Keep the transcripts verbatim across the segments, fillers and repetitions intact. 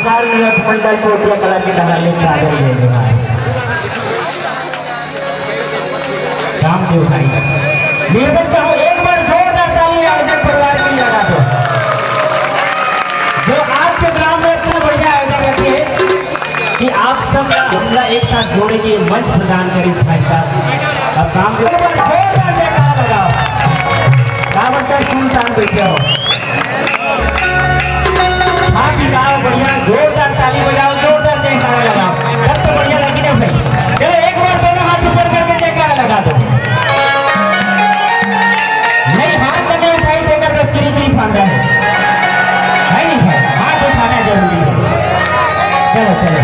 चार मिनट पंडल चौटिया कला के धारा ले सागर ले जो है। रामदेव भाई, निवेदन चाहूँ, एक बार जोरदार ताली आयोजक परिवार के लिए लगा दो, जो आज के ग्राम में इतना बढ़िया आयोजन करके कि आप सब ला, हमला एक साथ जोड़े के मंच प्रदान करिस भाई साहब। अब काम के ऊपर जोरदार जयकारा लगाओ। काबर का सुनसान बैठे हो? हाथ दिखाओ, बढ़िया, जोरदार ताली बजाओ, जोरदार जयकारा लगाओ। सब तो बढ़िया लगी ना भाई? चलो, एक बार दोनों हाथ ऊपर करके जयकारा लगा दो। नहीं, हाथ तो नहीं उठाई, तो एकर तो किरी किरी फांदा है। है नहीं भाई? हाथ उठाना जरूरी है। चलो, चलो।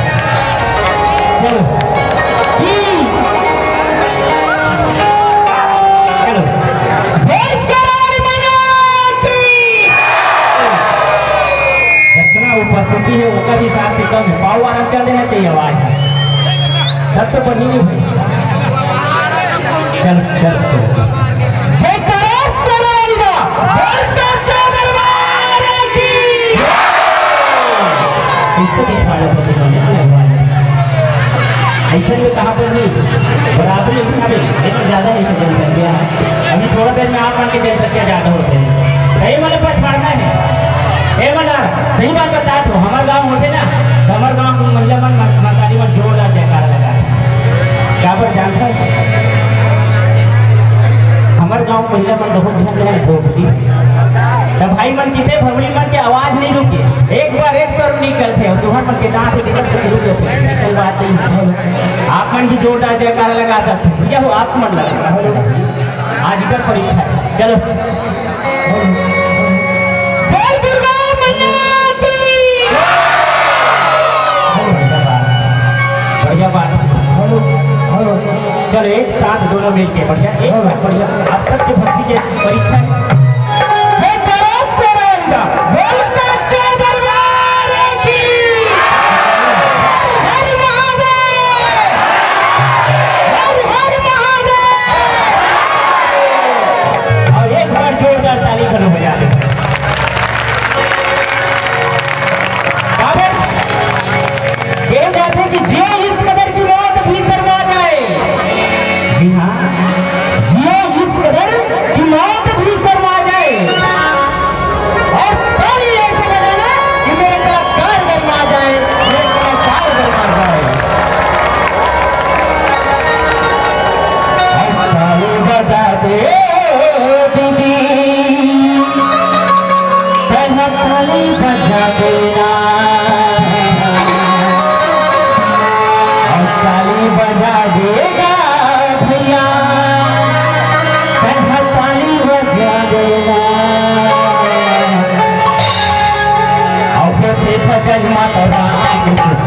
चलो। ई। चलो। बोल सरस्वती मैया की। जितना उपस्थिति है, ओकर हिसाब से कम है। पाव वाला चल रहे हैं, तो ये आवाज है। सब तो बनी नहीं भाई। चल, चल, चल। जयकारा सरस्वती दा, बोल सच्चा दरबार की। इससे भी साढ़े पति का नहीं लगवा है। ऐसे में कहाँ पर नहीं? बराबरी है, अभी, लेकिन ज्यादा है जनसंख्या। अभी थोड़ा देर में आप मन के जनसंख्या ज्यादा होते हैं। तो ये मतलब पछाड़ना है। ए वाला, सही बात बता तो, हमारे गांव होते ना, तो हमारे गांव के महिला मन मा-, मातारी मन जोरदार जयकारा लगा। काबर जानता है? हमारे गांव महिला मन बहुत झन है, भोपली। तो भाई मन कितने भमरी मन के आवाज नहीं रुके, एक बार एक स्वर निकलते हैं, और तुम्हारे मन के दांत निकल से रुक जाते हैं। ऐसी बात नहीं है। आप मन भी जोरदार जयकारा लगा सकते हैं। भैया हो, आप मन लगा। आज इधर परीक्षा है। चलो। बोल दुर्गा मैया की। बढ़िया बात। चलो, एक साथ दोनों मिलके बढ़िया, एक साथ बढ़िया। आप सबके भक्ति के परीक्षा है। जय करो सरंग, बोल सच्चे दरबार की। हर हर महादेव, हर हर महादेव। और एक बार जोरदार ताली करो भैया। काबर? ये कहते कि जियो इस कदर की मौत भी शर्मा जाए। जी हाँ, जियो इस कदर कि मौत भी शर्मा जाए। और ताली ऐसे बजाना कि मेरे कलाकार गरमा जाए, मेरे कलाकार गरमा जाए। और ताली बजा दे दीदी, पहला ताली बजा देना। और ताली बजा देगा भैया, पहला ताली बजा देना। और फिर देखा जय माता रानी।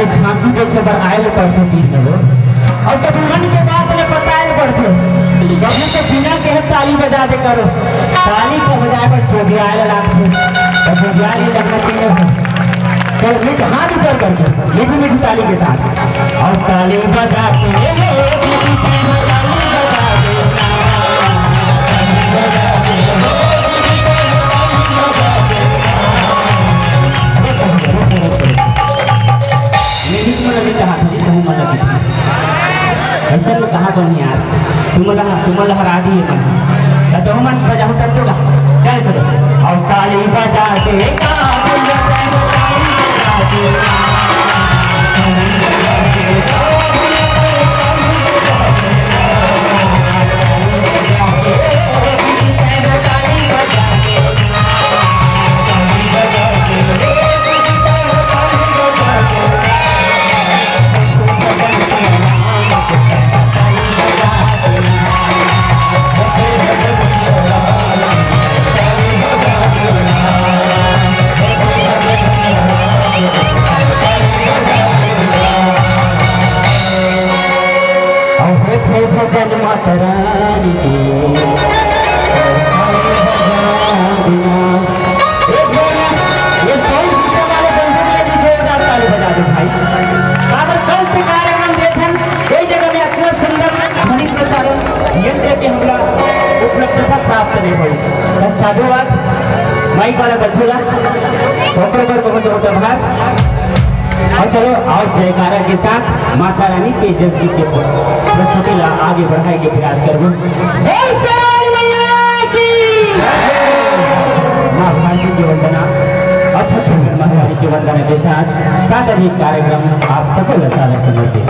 झांकी देखे बर आए ले पड़थे तीर में वो। अउ कभू मन के बात ले बताए ले पड़थे। कभू तो बिना कहे ताली बजा दे करो। ताली तो बजाए बर जोगियाए ले लागथे। अउ जोगियाए ले लगना चाहिए। चल, मीठ हाथ ऊपर करके, मीठी मीठी ताली के साथ। अउ ताली बजाते हैं, ताली बजाते हैं। लेकिन तुमन अभी चाहत हन, कहूँ मन लगी। ऐसा लोग कहाँ बन यार? तुम लहा, तुम लहरा दिए मन। तो तुम मन बजाओ तब तो गा। चल चलो। और ताली बजा दे, ताली बजा दे, ताली बजा दे। अउ हे, हे भजन माता रानी के। एक बार ये sound system वाले बंधु के लिए भी जोरदार ताली बजा दो भाई। काबर कल से कार्यक्रम देखन, कई जगह में अतना सुंदर ध्वनि प्रसारण यंत्र के हमला उपलब्धता प्राप्त नहीं हुई। तो साधुवाद, माइक वाला बंधु ला, ओकरे बर बहुत बहुत आभार। और चलो, आओ जयकारा के साथ माता रानी तेजस्वी के प्रस्तुति ला आगे बढ़ाए के प्रयास करबो। जय सराय मैया की। माँ भारती की वंदना और छठ पूजन महतारी की वंदना के साथ सात अधिक कार्यक्रम आप सफल और सादर समर्पित।